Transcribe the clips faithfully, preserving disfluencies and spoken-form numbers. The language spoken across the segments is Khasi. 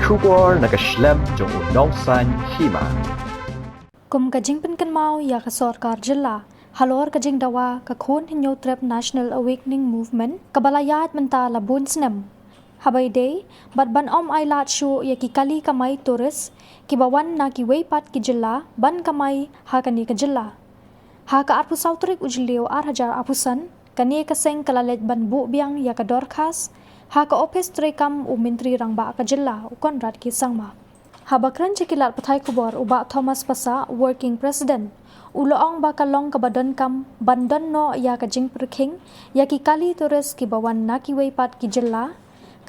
Khubor na ka shlem jong u Nongsaiñ Hima. Kum ka jingpynkynmaw ïa ka sorkar jylla halor ka jingdawa ka Khun Hynñiewtrep National Awakening Movement, kaba la ïaid mynta la bun snem, haba ïadei bad ban ym ailad shuh ïa ki kali kamai tourist kiba wan na kiwei pat ki jylla ban kamai ha kane ka jylla. Ha ka arphew saw tarik u Jylliew ar hajar arphew san, kane ka seng ka la leit ban buh biang ïa ka dorkhas ha ka ophis treikam u Myntri Rangbah ka jylla, u Conrad K Sangma. Haba kren sha ki lad pathai khubor u Bah Thomas Passah, Working President, u la ong ba ka long kaba donkam ban don noh ïa ka jingpyrkhing ïa ki kali tourist kiba wan na kiwei pat ki jylla,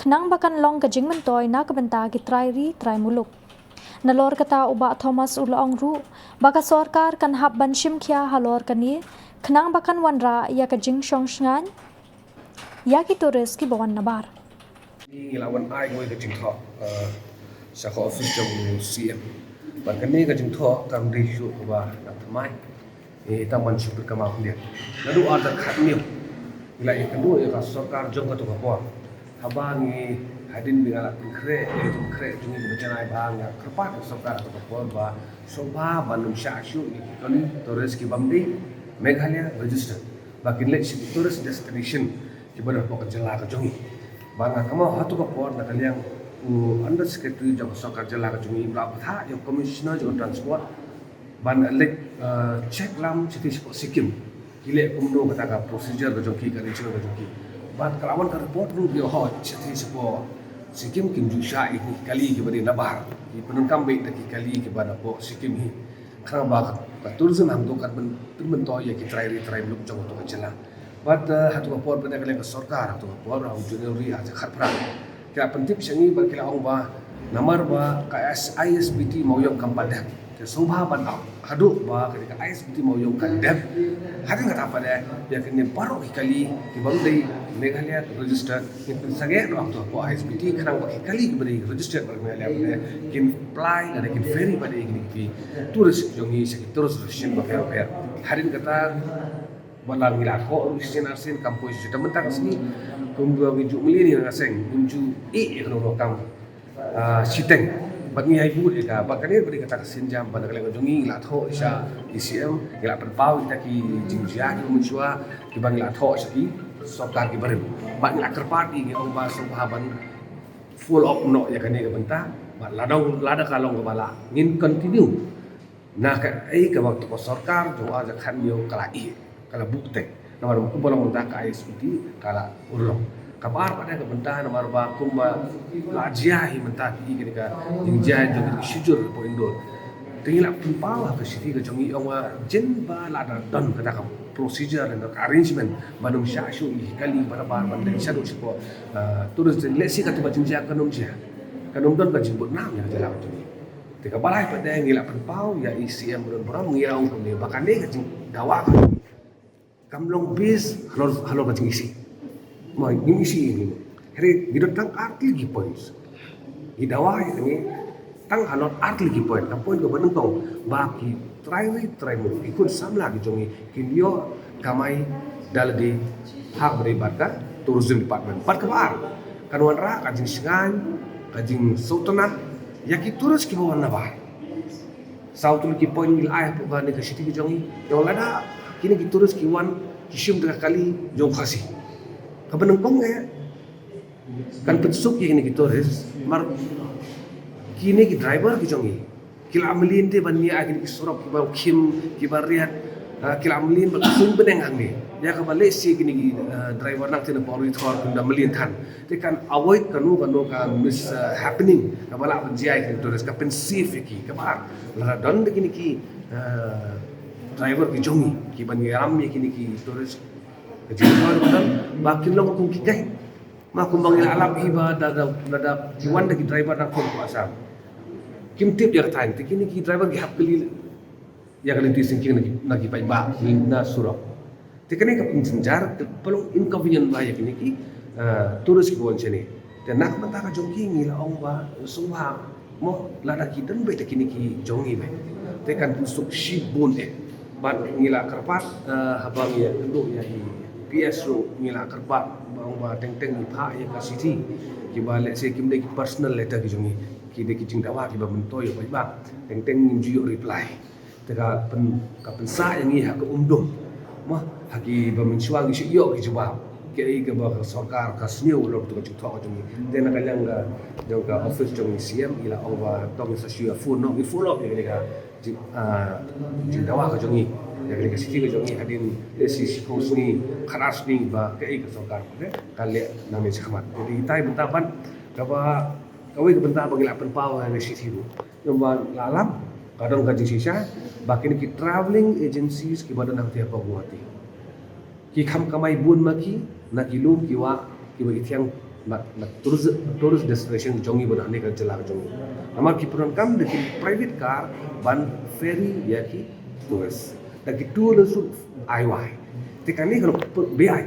khnang ba kan long ka jingmyntoi na ka bynta ki trai ri trai muluk. Nalor kata, u Bah Thomas u la ong ruh ba ka sorkar kan hap ban shim khia halor kane, khnang ba kan wanrah ïa ka jingshong shngaiñ ïa ki tourist kiba wan nabar. Ngi la wan ai kawei ka jingthoh, eh, sha ka office jong u C M. Bad kane ka jingthoh kam dei shuh kaba nang thymmai. Ngi tang ban shu pyrkhat ma khyndiat. Naduh ar hajar khathynñiew ngi la ïakynduh ïa ka sorkar jong kato ka por. Haba ngi, hadien ba ngi la pynkhreh ïa ka jingkhreh jong ngi kaba janai, ba ngi la kyrpad ïa ka sorkar kato ka por ba sngewbha ban ym shah shuh ïa ki kali tourist ki bym dei Meghalaya registered, ba kin leit sha ki tourist destination kiba don hapoh ka jylla ka jong ngi. Ba nga kynmaw hato ka por na ka liang u Under Secretary jong ka sorkar jylla ka jong ngi u la bthah ïa u Commissioner jong ka Transport ban leit, eh, check lam shathie shapoh Sikkim. Ki leh kumno kata ka procedure ka jong ki, ka arrangement ka jong ki. Bad ka la wan ka report ruh ba hooid, shathie shapoh Sikkim kim ju shah ïa ki kali kiba dei nabar. Ki pyndonkam beit da ki kali kiba napoh Sikkim hi. Khnang ba ka tourism hangto kan pyn-, pynmyntoi ïa ki trai ri trai muluk jong kato ka jylla. Bad, eh, hato ka por pat na ka liang ka sorkar, hato ka por ha u January ar hajar khatphra, ki la pyntip sha ngi bad ki la ong ba namar ba ka S-, I S B T Mawïong kam pat dep. Te sngewbha ban ap haduh ba ka, ka I S B T Mawïong kan dep. Hadien kata pat ïa kine baroh ki kali ki bym dei Meghalaya registered, ngin pynsangeh noh ïa kato ka I S B T khnang ba ki kali kiba dei registered bad Meghalaya pat kin fly lane kin ferry pat ïa kine ki tourist jong ngi sha ki tourist destination bapher bapher. Hadien kata ba la ngi la thoh ruh shisien arsien, kam poi shisha, te mynta ka sngi kumba ngi ju mlien ïa ka seng, ngim ju ïeh ïa kano kano ka kam, ah, shiteng. Bad ngi ai bud ïa ka, bad kane ka dei kata ka sienjam ba na ka liang ka jong ngi ngi la thoh sha i C M, ngi la pynpaw ïa kita ki jingjia kiba mynshuwa kiba ngi la thoh sha ki sorkar kiba rim. Bad ngi la kyrpad ïa ki, ngi ong ba sngewbha ban follow up noh ïa kane ka bynta. Bad lada, lada ka long kaba lah, ngin continue. Na kaei kaba to ka sorkar jong ar hajar khathynñiew ka la ïeh, ka la buh tek. Namar kumba long mynta ka I S B T ka la urlong. Kaba ar pat ka bynta namar ba kumba la jia hi mynta, ki ïa kane ka jingjia jong ka shijur hapoh Indore. Te ngi la pynpaw ha ka shithi ka jong ngi, ong ba jin ba lada don kata ka procedure ne ka arrangement ban ym shah shuh ïa ki kali ba nabar ban leit shaduh shapoh, ah, tourist, lehse kata ka jingjia kan ym jia, kan ym don ka jingbud nam ïa ka jylla ka jong ngi. Te kaba lai pat de ngi la pynpaw ïa i C M ba don burom, ngi la ong kumne ba kane ka jingdawa ka kam long base halor, halor ka jingisih. Mo, ngim isih ïa ngi. Hynrei ngi don tang ar tylli ki points. Ngi dawa ïa ngi tang halor ar tylli ki point. Ka point kaba nyngkong ba ki trai ri trai muluk, ki khun samla ki jong ngi kin ïoh kamai da lade ha kaba ïadei bad ka tourism department. Bad kaba ar, kan wanrah ka jingshngaiñ, ka jingsngewtynnat ïa ki tourist kiba wan nabar. Saw tylli ki point ngi la ai hapoh kane ka shithi ka jong ngi. Ïa lada kine ki tourist ki wan ki shim da ka kali jong u Khasi, kaba nyngkong eh kan pynsuk ïa kine ki tourist, namar kine ki driver ki jong ngi ki la mlien te ban ïa kine ki surok kiba khim, kiba riat, ah, ki la mlien ban suiñ bneng hangne. Ïa kaba lehse kine ki, ah, driver nangta na Pawri Thor kin da mlien than. Te kan avoid kano kano ka mis, ah, happening kaba lah ban jia ïa ki tourist, ka pynsave ïa ki. Kaba ar, lada don da kine ki, ah, driver ki jong ngi kiban ïalam ïa kine ki tourist, ka jingkyrpad ba kin long kum ki guide. Ma kumba ngi la lap hi ba da, da, da, da ki wan da ki driver na kum ko Assam, kim tip ïa ka thaiñ, te kine ki driver ki hap kylli ïa ka lynti syngkien na ki, na ki paidbah, na surok. Te kane ka pynjynjar, ka long inconvenient ba ïa kine ki, ah, tourist kiba wan shane. Te na ka bynta ka jong ki ngi la ong ba sngewbha mo, lada ki don beit da kine ki jong ngi beit, te kan pynsuk shibun eh. Bad ngi la kyrpad, ah, haba ngi ïakynduh ïa i P S ruh ngi la kyrpad ba ong ba teng teng ngi phah ïa ka shithi kiba lehse kim dei ki personal letter ki jong ngi. Ki dei ki jingdawa kiba myntoi ïa u paidbah. Teng teng ngim ju ïoh reply. Te ka pyn, ka pynsah ïa ngi ha ka umdum. Mo, ha kiba mynshuwa ngi shu ïoh ki jubab. Ki ei kaba ka sorkar ka sniew lor tu ka jingthoh ka jong ngi. Te na ka liang ka jong ka office jong ngi C M i la ong ba to ngin sa shu ïa phone noh, ngin follow up ïa kane ka jing, ah, jingdawa ka jong ngi. Ïa kane ka shithi ka jong ngi hadien, eh, shi, shiphew sngi, khatar sngi ba ka ei ka sorkar ka leh nangne shakhmat. Te dei itai bynta ban kaba, kawei ka bynta ba ngi la pynpaw ha kane ka shithi ruh. Namar la lam, ka don ka jingshisha ba kine ki travelling agencies kiba don hangtei hapoh Guwahati ki kham kamai bun ma ki, na ki lum ki wah kiba ki thiang na, na tourist, tourist destination jong ngi ba don hangne ka jylla ka jong ngi. Namar ki pyndonkam da ki private car ban ferry ïa ki tourist. Da ki tour la shu ai wai. Te kane ka long beaiñ.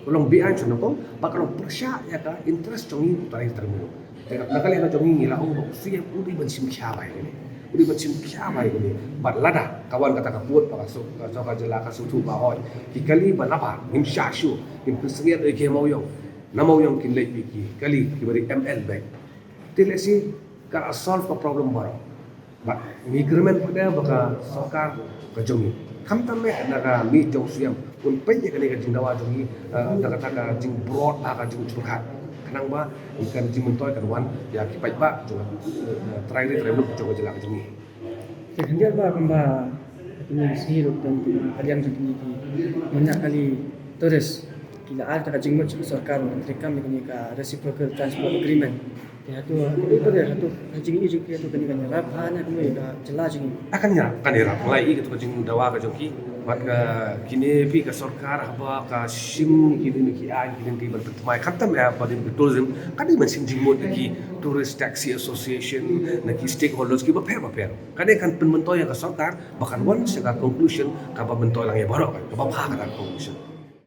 Ka long beaiñ sha nyngkong, bad ka long pyrshah ïa ka interest jong ngi u trai trai mulu. Te na ka liang ka jong ngi ngi la ong ba u C M u dei ban shim khia bai kane. U dei ban shim khia bai kane. Bad lada ka wan kata ka pud ba ka shu, ka shu ka jylla ka shu thuh ba hoi ki kali ba naba ngim shah shuh, ngim pynsngiat ïa ki ha Mawïong. Na Mawïong kin leit ïa ki kali kiba dei M L bek. Te lehse ka la solve ka problem baroh. Bad ngi kyrmen pat ba ka sorkar ka jong ngi, khamtam eh na ka mih jong u C M, un peit ïa kane ka jingdawa jong ngi, eh, da kata ka jingbrot ha ka jingpyrkhat. Khnang ba kan jingmyntoi kan wan ïa ki paidbah jong, eh, trai ri trai muluk jong ka jylla ka jong ngi. Te khyndiat ba kumba kine ki sngi ruh don ka liang jong kine ki manya kali tourist ki la ai da ka jingmut sha ka sorkar ban treikam ïa kane ka reciprocal transport agreement. Te hato, hato, hato, ha jingïohi jong phi hato kane kan ïarap bha ne kumno ïa ka jylla jong ngi? Ah, kan ïarap, kan ïarap. Nga la ïohi kato ka jingdawa ka jong ki. Bad ka kine phi ka sorkar haba ka shim kine ki aiñ kine ki ban pynthymmai khamtam eh ba dei ka tourism, ka dei ban shim jingmut ïa ki Tourist Taxi Association, na ki stakeholders kiba pher ba pher. Ka dei kan pynmyntoi ïa ka sorkar ba kan wan sha ka conclusion kaba myntoi lang ïa baroh, kaba bha kata ka conclusion.